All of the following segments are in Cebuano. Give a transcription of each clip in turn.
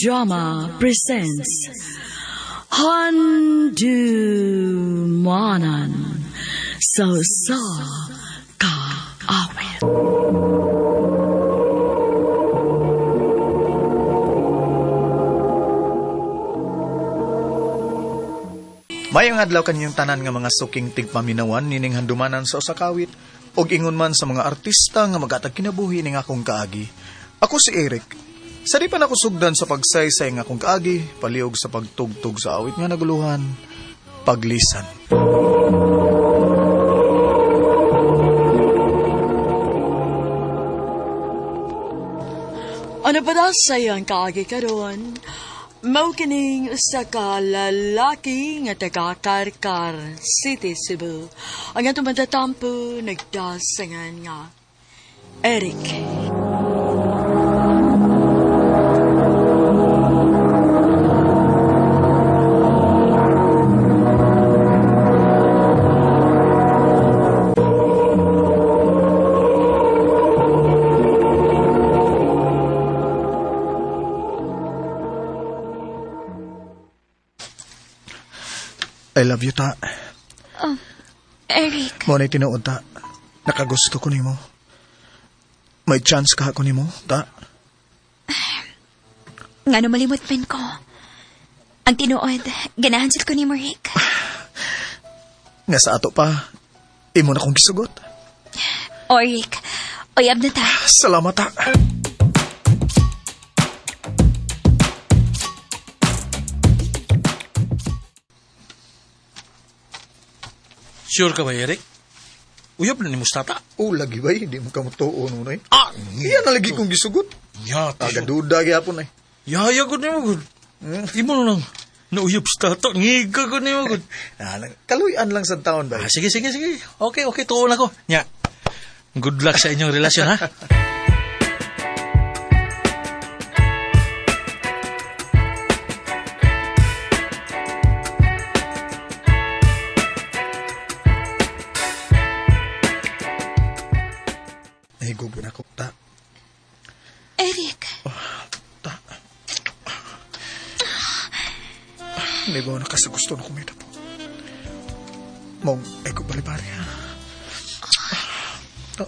Drama presents Handumanan sa Usa Ka Awit. Mayong adlaw kanyang tanan nga mga suking tigpaminawan nining handumanan sa usa ka awit ug ingon man sa mga artista nga magatag kinabuhi ning akong kaagi. Ako si Eric. Sa di pa nako sugdan sa pagsaysay nga akong kaagi, palihog sa pagtugtog sa awit nga naguluhan, paglisan. Ano pa daw sa'yo ang kaagi karon? Mao kining usa ka lalaki nga taga Karkar City, Cebu. Ang atong matatampo nagdasangan nga Eric. I love you, ta. Eric, Mo na tinuod, ta. Nakagusto ko nimo. May chance ka ako nimo, ta. ngano malimot man ko. Ang tinuod, ganahan sad ko ni mo, Rick. Nga sa ato pa, imo na kong gisugot. O, Rick, uyab na ta. Salamat, ta. Sure ka ba, Eric? Uyab na ni Mustata. Oh, lagi ba? Hindi mo kamutuon mo na eh. Ah! Iyan na lagi kong gisugot. Ya, Aga duda gyapon eh. Yaya gud nimo gud. Imo na lang. Nauyab sa tata. Ngiga gud nimo gud. Ah, kaluyan lang sa taon ba? Ah, sige, sige, sige. Okay, okay. Tuon ako. Nya. Good luck sa inyong relasyon, ha? Nahigog na ako, ta. Eric, Ta. Hindi ba nakasagusto na kumita po? Mong, ay ko balibari, ha? Ta.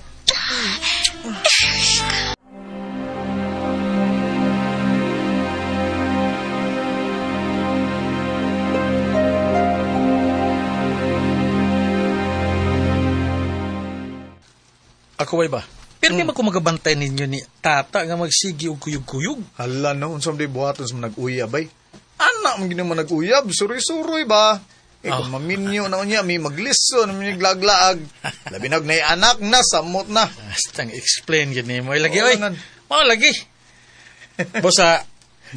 Ako ba ba? Pero mm. ko magabantay ninyo ni tata nga magsigi og kuyog-kuyog. Hala no, unsam di buhaton sa nag-uyab ay. Anak mo ginaman nag-uyab, suroy-suroy ba? Eh, kung maminyo na unya, may maglison, may naglaglaag. Labi nag na anak na, samot na. Basta explain yun nimo. Ay, lagi, Oo, oy. naman. Mao lagi. Bosa,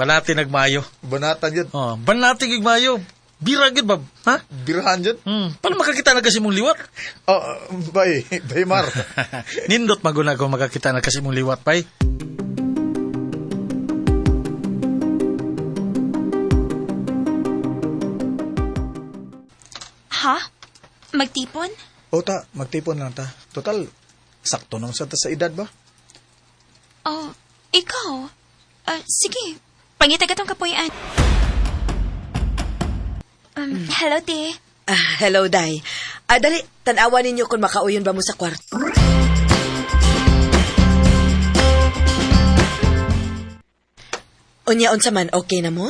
banati nagmayo. Banatan yun, Oh, banati gigmayo. Bira gid ba? Ha? birahan yun. Paano makakita na kasi mong liwat? Oh, bay, bay Mar. Nindot maguna ko makakita na kasi mong liwat, pay. ha? Magtipon? O ta, magtipon lang ta. Total, sakto nang sa ta sa edad ba? Oh, ikaw? Ah, sige, pangitag atong kapuyan. Hello, te. Ah, hello, Day. Ah, dali, tanawa ninyo kung makauyon ba mo sa kwarto. Unya, unsa man, okay na mo?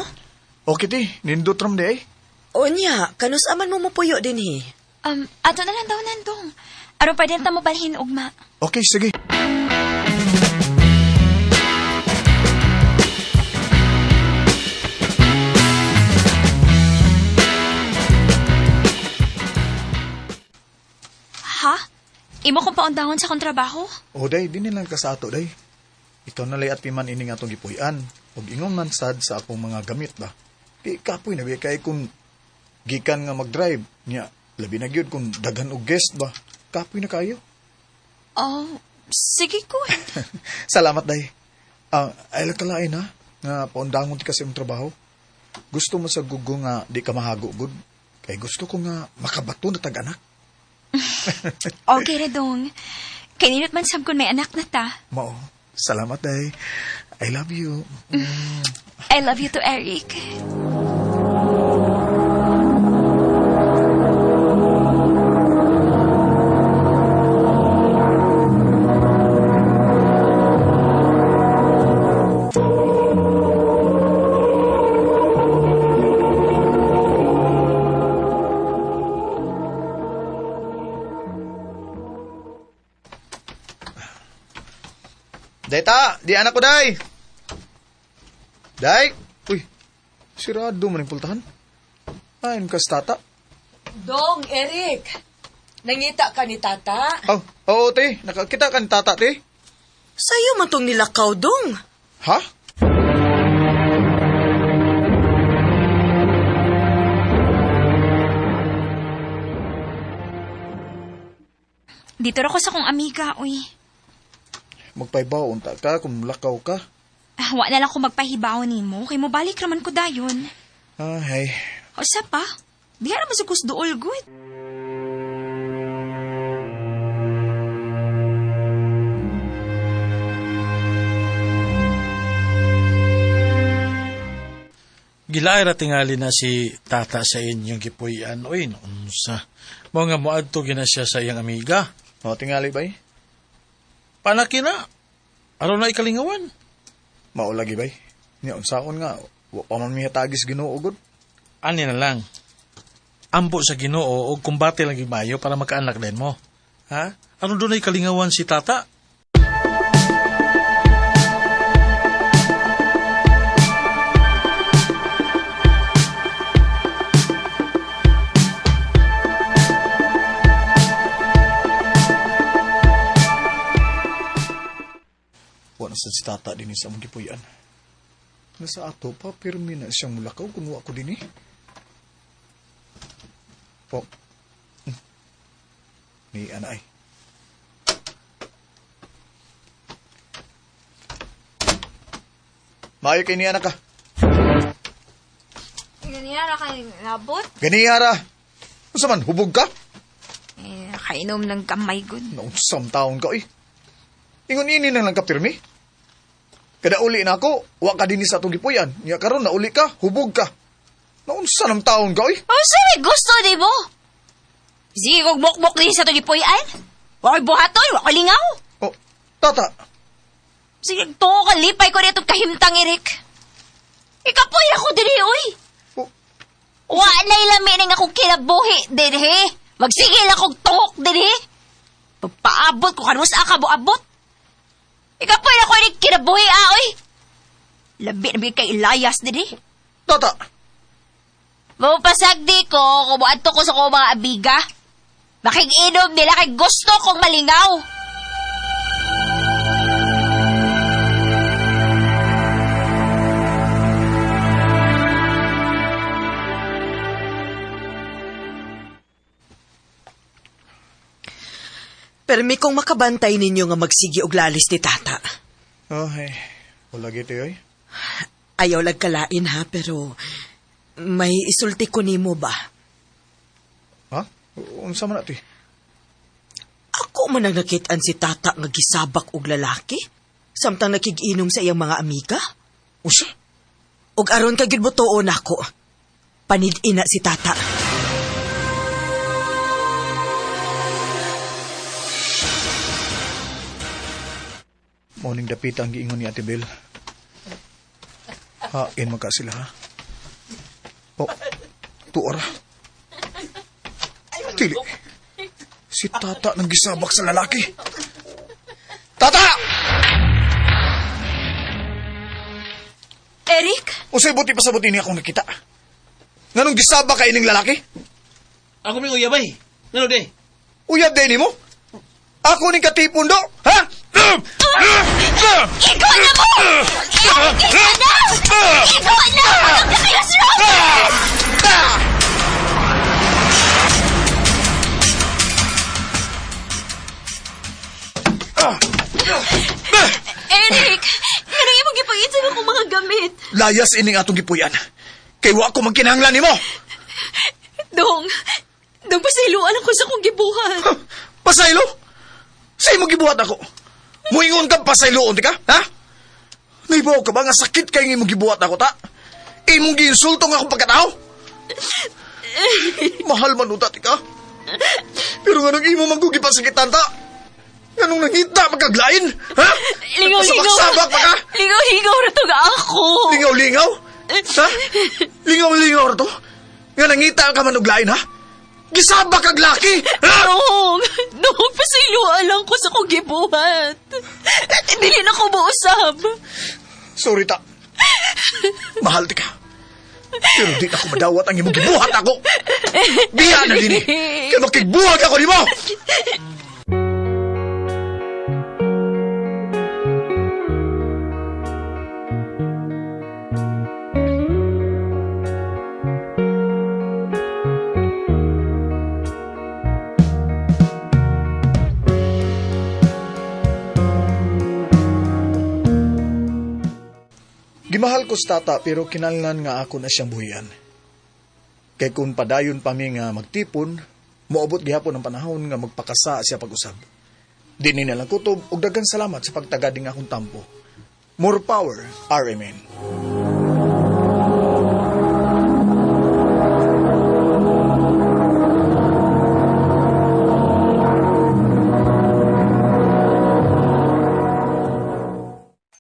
Okay ti, nindot ram di eh. Unya, kanus aman mo mupuyo din he. Ato na lang daw nandong. Aron pwede na ta mo balhin ugma. Okay, sige. Ha? Imo kong paundangon sa akong trabaho? O day, di nilang ka sa ato day. Ikaw na lay at piman ining atong gipuy-an. Ug ingon man sad sa akong mga gamit ba. Di kapoy na kay kung gikan nga mag-drive niya. Labi na gyud kung daghan og guest ba. Kapoy na kayo. Oh, sige ko. Salamat day. Ah, ay lang kalain ha nga paundangon ti kasi imong trabaho. Gusto mo sa gugo nga di ka mahago gud. Kay gusto ko nga makabato na tag anak. Okay ra dong. Kay nindot man sab kun may anak na ta. Mao. Salamat day. I love you. I I love you too, Eric. Day ta, di anak ko day. Day. Uy, sirado man yung pultahan. Ayun kas tata. Dong, Eric. Nangita ka ni tata? Oh, oo te, nakakita ka ni tata te. Sa'yo man tong nilakaw, Dong. Ha? Dito ra ko sa kong amiga, uy. Magpaibaw unta ka kung lakaw ka. Ah, wa na lang ko magpahibaw nimo kay mobalik raman ko dayon. Ah, hey. Usa pa. Diha ra man sa kusduol good. Gilaay ra tingali na si tata sa inyong gipuy-an. Uy, unsa. Mao nga moadto gina siya sa iyang amiga. O, tingali bay. Panaki na. Aron na ikalingawan. Maulagi bay. Nya unsaon nga, wa pa man mihatagis Ginoo gud. Ani na lang. Ampo sa Ginoo og kumbate lang gyud maayo para makaanak din mo. Ha? Aron dunay kalingawan si tata? Wa na sad si tata dinhi sa among gipuy-an. Nasa ato pa, pirmi na siyang mulakaw kung wa ko dinhi. Po. Ni ana ay. Maayo kay ni anak ka. Ganiya ra kay nabot. Ganihara. Unsa man hubog ka? Eh, kainom ng gamay good. Naunsam taon ka, oy. Ingon ini na lang ka, pirmi. Kada uli na ako, wa ka dinhi sa atong gipuy-an. Nya karon nauli ka, hubog ka. Naunsa ng taon ka, oy. Oh, sir, gusto di mo? Sige kog mukmok din sa tugipuy-an. Wa ko'y buhaton, wa ko'y lingaw. Oh, tata, Sige, tuo ka, lipay ko dito kahimtang, Eric. Ikapoy ako diri, uy. Oh. Wa na'y lami ning akong kinabuhi dinhi. Magsigil akong tuhok dinhi. Pagpaabot ko kanus aka buabot. Ikapoy ako ni kinabuhi, ah, uy. Labi na kay Elias dinhi. Tata, Mapasagdi ko, kumuadto ko sa kong mga abiga. Makikinom nila kay gusto kong malingaw. Permi kong makabantay ninyo nga magsigi og lalis ni tata. Oh, hey. Wala gito, oy. Ayaw lagkalain ha, pero may isulti ko nimo ba? Ha? Unsa man na, ti? Ako man ang nakitaan si tata nga gisabak og lalaki samtang nakigiinom sa iyang mga amiga. Unsa? Og aron ka gyud butuon nako. Panid-ina si tata. Morning dapita ang giingon ni Ate Bel. Hain man ka sila, ha? Oh, tuora. Dili. Si tata nang gisabak sa lalaki. Tata! Eric? Usay buti pa sa buti niya akong nakita. Nganong gisabak ka ining lalaki? Ako may uyabay. Ngano de? Uyab din mo? Ako ning katipon do, ha? Ikaw na mo! Eric, ikaw na! Ikaw na! Ano ka kayo, sir? Eric! Ano imong gipangitsan akong mga gamit? Layas ining atong gipuy-an. Kay wa ko magkinahanglan nimo. Dong, dong pasayloan ako sa akong gibuhat. Ha? Pasaylo? Sa imo gibuhat ako. Muingon ka pasayloon ti ka, ha? Naibaw ka ba nga sakit kay imong gibuhat ako ta? Imong giinsulto nga akong pagkatao? Mahal man utat ka. Pero nganong imo man ko gipasakitan ta? Nganong nangita magkaglain? Ha? Lingaw-lingaw. Sabak-sabak pa ka? Lingaw-lingaw na to nga ako. Lingaw-lingaw? Ha? Lingaw-lingaw ra to? Nga nangita ka man og lain, ha? Gisabak kag laki! Ha? Dong, dong, pasayloa lang ko sa kong gibuhat. Dili na ko mausab. Sorry ta. Mahal ti ka. Pero di ako madawat ang imong gibuhat ako. Biya na dini. Kaya makigbuhag ako nimo. Gimahal ko sa tata pero kinahanglan nga ako na siyang buhian. Kay kung padayon pa mi nga magtipon, moabot gihapon ang panahon nga magpakasa siya pag-usab. Di ni nalang kutob ug daghang salamat sa pagtagad ning akong tampo. More power, RMN.